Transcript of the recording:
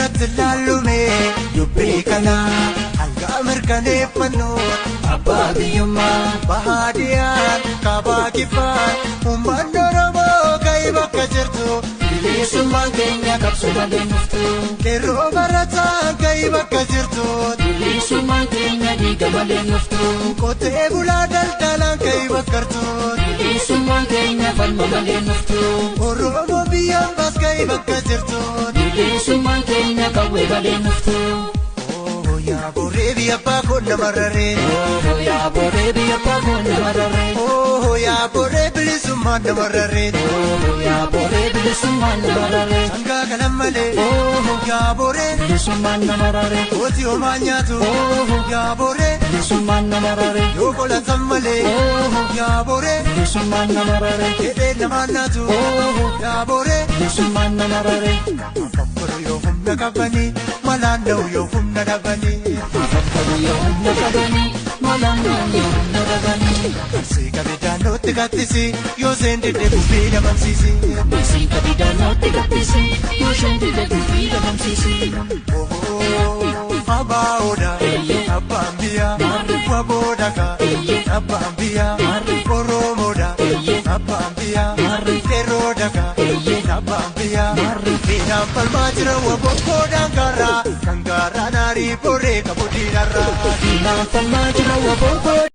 Irratti laallume dubbii kana hanga mirkaneeffannu abbaa biyyummaa bahaadiyaan kaabaa kibbaan uummanni Oromoo ga'ii bakka jirtu. Bilisummaan keenya qabsoo malee nuftu. Qeerroo barataan ga'ii bakka jirtu. Bilisummaan keenya dhiiga malee nuftu. Qotee bulaa daldalaan ga'ii bakka jirtu. Bilisummaan keenya falma malee nuftu. Oromoo biyyaan baas ga'ii bakka jirtu. Bilisummaan keenya qawwee malee nuftu. Yaa boree biyya abbaa koo nama raree. Yaa boree biyya abbaa koo nama raree. Yaa boree bilisummaan nama raree. Yaa boree bilisummaan nama raree. Sangaa kanan malee. Yaa boree bilisummaan nama raree. Kooti homaa nyaatu. Yaa boree bilisummaan nama raree. Yoo qolansan malee. Yaa boree bilisummaan nama raree. Hidhee namaa naatu. Yaa boree bilisummaan nama raree. Afaffaru yoo humna qabanii malaan dha'u yoo humna dhabanii. Afaffaru yoo humna qabanii malaan dha'u yoo humna dhabanii. Marsii qabe daannootti kattisi yoo seen didde dubbii dhabamsiisi. Marsii qabe daannootti kattisi yoo seen didde dubbii dhabamsiisi. Abaa'oodha abbaan biyyaa waboodha abbaan biyyaa Oromoodha abbaan biyyaa qeerroodha abbaan biyyaa fiinaan falmaa jira wabokkoodhaan karaa kan gaaraan arii boree qabu diinarraa. Fiinaan falmaa jira wabokkoo.